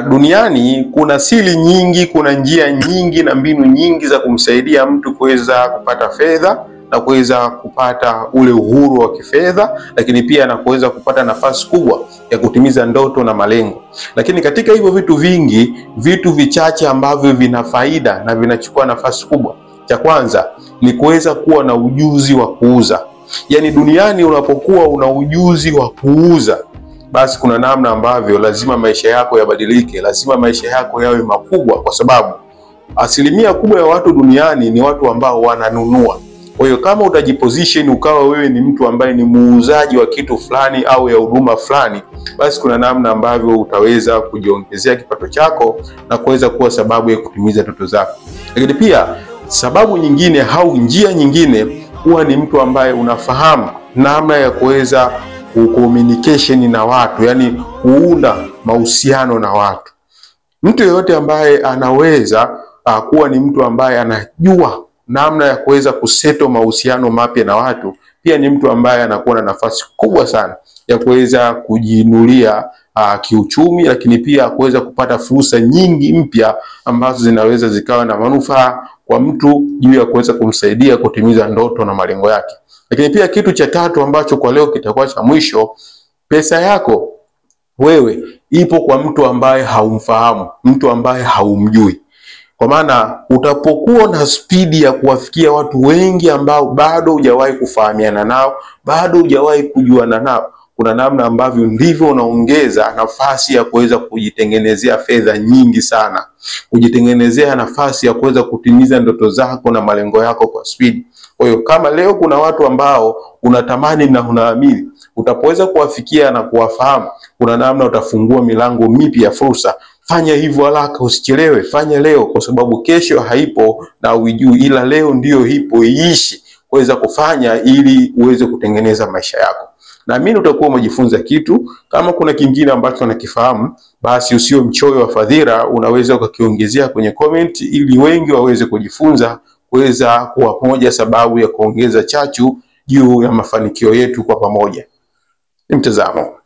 Duniani kuna siri nyingi, kuna njia nyingi na mbinu nyingi za kumsaidia mtu kuweza kupata fedha na kuweza kupata ule uhuru wa kifedha, lakini pia na kuweza kupata nafasi kubwa ya kutimiza ndoto na malengo. Lakini katika hivyo vitu vingi, vitu vichache ambavyo vina faida na vinachukua nafasi kubwa. Cha kwanza ni kuweza kuwa na ujuzi wa kuuza. Yaani duniani unapokuwa una ujuzi wa kuuza, basi kuna namna ambavyo lazima maisha yako yabadilike, lazima maisha yako yawe makubwa, kwa sababu asilimia kubwa ya watu duniani ni watu ambao wananunua. Kwa hiyo kama utajiposition ukawa wewe ni mtu ambaye ni muuzaji wa kitu fulani au ya huduma fulani, basi kuna namna ambavyo utaweza kujiongezea kipato chako na kuweza kuwa sababu ya kutimiza ndoto zako. Lakini pia sababu nyingine au njia nyingine, huwa ni mtu ambaye unafahamu namna ya kuweza communication na watu, yani kuunda mahusiano na watu. Mtu yeyote ambaye anaweza kuwa ni mtu ambaye anajua namna ya kuweza kuseto mahusiano mapya na watu, pia ni mtu ambaye anakuwa na nafasi kubwa sana ya kuweza kujiinulia kiuchumi, lakini pia kuweza kupata fursa nyingi mpya ambazo zinaweza zikawa na manufaa kwa mtu juu ya kuweza kumsaidia kutimiza ndoto na malengo yake. Lakini pia kitu cha tatu ambacho kwa leo kitakuwa cha mwisho, pesa yako wewe ipo kwa mtu ambaye haumfahamu, mtu ambaye haumjui. Kwa maana utapokuwa na spidi ya kuwafikia watu wengi ambao bado hujawahi kufahamiana nao, bado hujawahi kujuana nao, kuna namna ambavyo ndivyo unaongeza nafasi ya kuweza kujitengenezea fedha nyingi sana, kujitengenezea nafasi ya kuweza kutimiza ndoto zako na malengo yako kwa spidi. Kwa hiyo kama leo kuna watu ambao unatamani na unaamini utapoweza kuwafikia na kuwafahamu, kuna namna utafungua milango mipya ya fursa. Fanya hivyo haraka, usichelewe, fanya leo, kwa sababu kesho haipo na uijui, ila leo ndiyo ipo, iishi kuweza kufanya ili uweze kutengeneza maisha yako. Naamini utakuwa umejifunza kitu. Kama kuna kingine ambacho unakifahamu, basi usio mchoyo wa fadhila, unaweza ukakiongezea kwenye comment ili wengi waweze kujifunza, kuweza kuwa moja sababu ya kuongeza chachu juu ya mafanikio yetu kwa pamoja. Ni mtazamo.